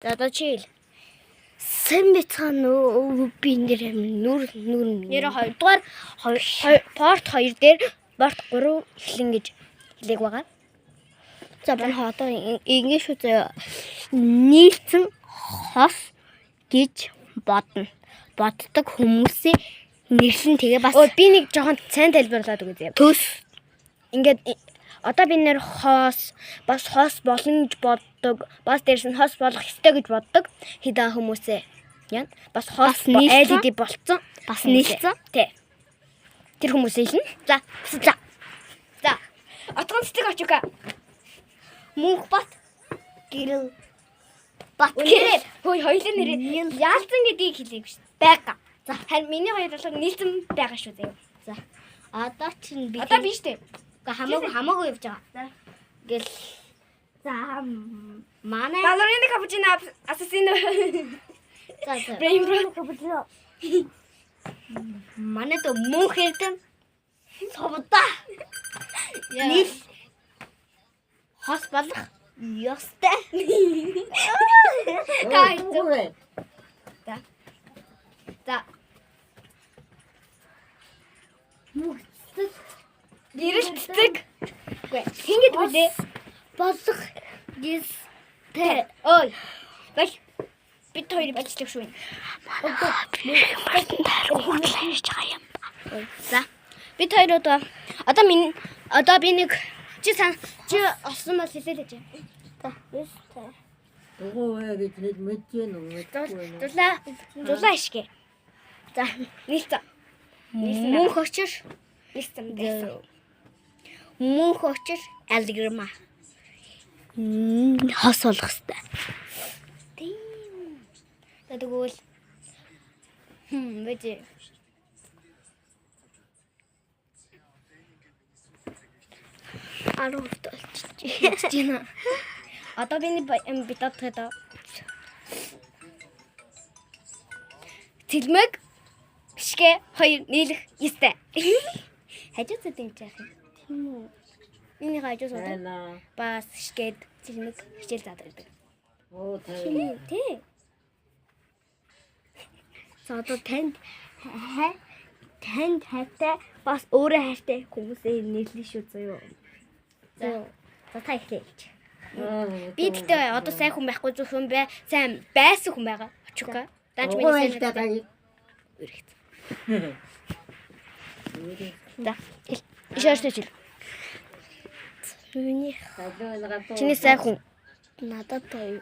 За одоо чи хэл. Сайн бацгаана уу? Би нэр нүр нүр Нэр 2 дугаар part 2 дээр part 3 эхлэн гэж хэлээг байгаа. За манай одоо ингэ шүү заяа. Нийлцэн хос гэж бодно. Боддог хүмүүсээ нэрлэн тэгээ бас Өө би нэг жоохон сайн тайлбарлаад өгье заяа. төс Ингээд одоо би нэр хоос бас хоос болно гэж боддог. Бас дээрс нь хос болох ёстой гэж боддог. Хэдэн хүмүүсээ. Яа. Бас хос Бас нийлцэн? айл иди болцсон. Бас хүмүүсээ. нийлцэн? Тий. Тэр хүмүүсээ хэлнэ. За за За. Отгон цэцэг очука. мөнх бат гэрэл бат Үнээрээ хөөе хоёулын нэрээ яалцсан гэдгийг хэлээг шүү. байгаа. За харин миний хоёр болохоор нийлцэн байгаа шүү заяа. За одоо чинь би Одоо би штэ. Үгүй, хамаагүй хамаагүй явж байгаа. За. Гэл за манай Балерина капучино асасино. за за Brain rot. манай дөө мөнх эрдэм сувда нийл хос болох ёстой. Гай. За. За. Мөнх Гэрэл цэцэг. Үгүй. Хин гэдэг үлээ. болох ёстой. Ой. Бал. Бид хоёр болчлог шүү. Ярьж байгаа юм. За. Бид хоёр одоо минь одоо би нэг чи сан чи олсон бол хэлээд байж. За ёстой. Дугуй гэж нэг мэдэж гэнэ үү? Мэдэхгүй байна уу? Зулаа зулаа ишгэ. За, нийлцэн. Мөнх очир Нийлцэн байсан. мөнх очир алгирма. Хос болох ёстой. Тийм. За тэгвэл хм бэж. Арав болчих. Жина. Одоо би нэг бит одох Цэлмэг бишгэ хоёр нийлэх ёстой. Хажуу зүд юм яах юм? Тийм үү? Миний хажуу суудаг. Байна. Бас шгээд цэлмэг хичээл заадаг гэдэг. Оо тань. Тий. За одоо танд танд хайртай бас өөрөө хайртай хүмүүсээ нэрлэн шүү заяа. За за та эхлэе. Би тэгтээ одоо сайн хүн байхгүй зөвхөн бай. Сайн байсан хүн байгаа. Очука. Даанч Дугуй миний сайн байлтай тань. үргэлж. За. Хэл. Ишээрч хэл. Миний Чиний сайн хүн. надад гоё.